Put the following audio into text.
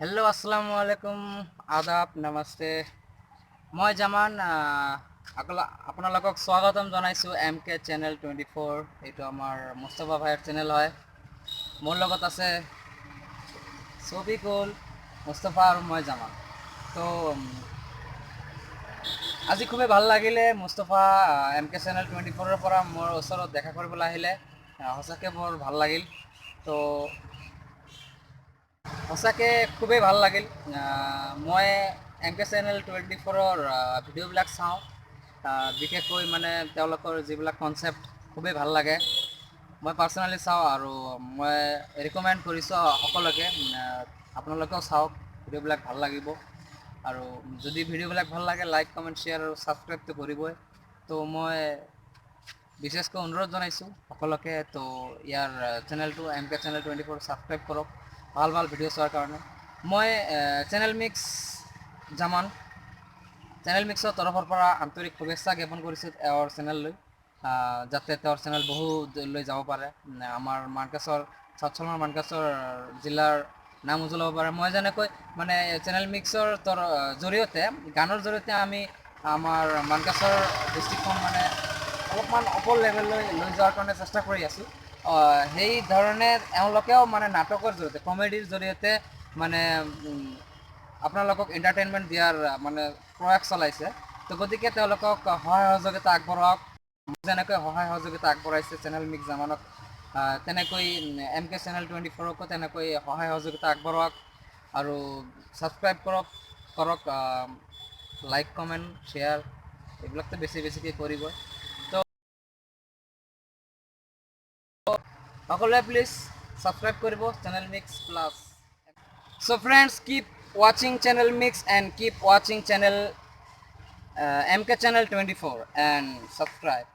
Hello', আসসালামু আলাইকুম, আদাব, নমস্তে। মই জামান, আপোনালোকক স্বাগতম জনাইছোঁ এম কে চেনেল 24। এইটো আমাৰ মুস্তফা ভাইৰ চেনেল হয়। মোৰ লগত আছে ছফিকুল, মুস্তফা আৰু মই জামান। তো আজি খুবেই ভাল লাগিলে, মুস্তফা এম কে চেনেল 24ৰ পৰা মোৰ ওচৰত দেখা কৰিবলৈ আহিলে। সঁচাকৈ বৰ ভাল লাগিল। তো সঁচাকৈ খুবেই ভাল লাগিল। মই এম কে চেনেল 24ৰ ভিডিঅ'বিলাক চাওঁ। বিশেষকৈ মানে তেওঁলোকৰ যিবিলাক কনচেপ্ট, খুবেই ভাল লাগে। মই পাৰ্চনেলি চাওঁ আৰু মই ৰিকমেণ্ড কৰিছোঁ সকলোকে, আপোনালোকেও চাওক, ভিডিঅ'বিলাক ভাল লাগিব। আৰু যদি ভিডিঅ'বিলাক ভাল লাগে, লাইক, কমেণ্ট, শ্বেয়াৰ আৰু ছাবস্ক্ৰাইবটো কৰিবই। তো মই বিশেষকৈ অনুৰোধ জনাইছোঁ সকলোকে, তো ইয়াৰ চেনেলটো এম কে চেনেল 24 ছাবস্ক্ৰাইব কৰক ভাল ভাল ভিডিঅ' চোৱাৰ কাৰণে। মই চেনেল মিক্স জামান, চেনেল মিক্সৰ তৰফৰ পৰা আন্তৰিক শুভেচ্ছা জ্ঞাপন কৰিছোঁ তেওঁৰ চেনেললৈ, যাতে তেওঁৰ চেনেল বহু দূৰলৈ যাব পাৰে, আমাৰ মানকাচৰ, চাউথ মানকাচৰ জিলাৰ নাম উজ্বলাব পাৰে। মই যেনেকৈ মানে চেনেল মিক্সৰ জৰিয়তে, গানৰ জৰিয়তে আমি আমাৰ মানকাচৰ ডিষ্ট্ৰিক্টখন মানে অলপমান ওপৰ লেভেললৈ লৈ যোৱাৰ কাৰণে চেষ্টা কৰি আছোঁ, সেই ধৰণে এওঁলোকেও মানে নাটকৰ জৰিয়তে, কমেডিৰ জৰিয়তে মানে আপোনালোকক এণ্টাৰটেইনমেণ্ট দিয়াৰ মানে প্ৰয়াস চলাইছে। তো গতিকে তেওঁলোকক সহায় সহযোগিতা আগবঢ়াওক। যেনেকৈ সহায় সহযোগিতা আগবঢ়াইছে চেনেল মিক্স জামানক, তেনেকৈ এম কে চেনেল 24কো তেনেকৈ সহায় সহযোগিতা আগবঢ়াওক আৰু ছাবস্ক্ৰাইব কৰক, লাইক, কমেণ্ট, শ্বেয়াৰ এইবিলাকতো বেছি বেছিকৈ কৰিবই। তো সকলোৱে প্লিজ ছাবস্ক্ৰাইব কৰিব channel mix plus. So friends, keep watching Channel Mix and keep watching channel MK Channel 24 and subscribe.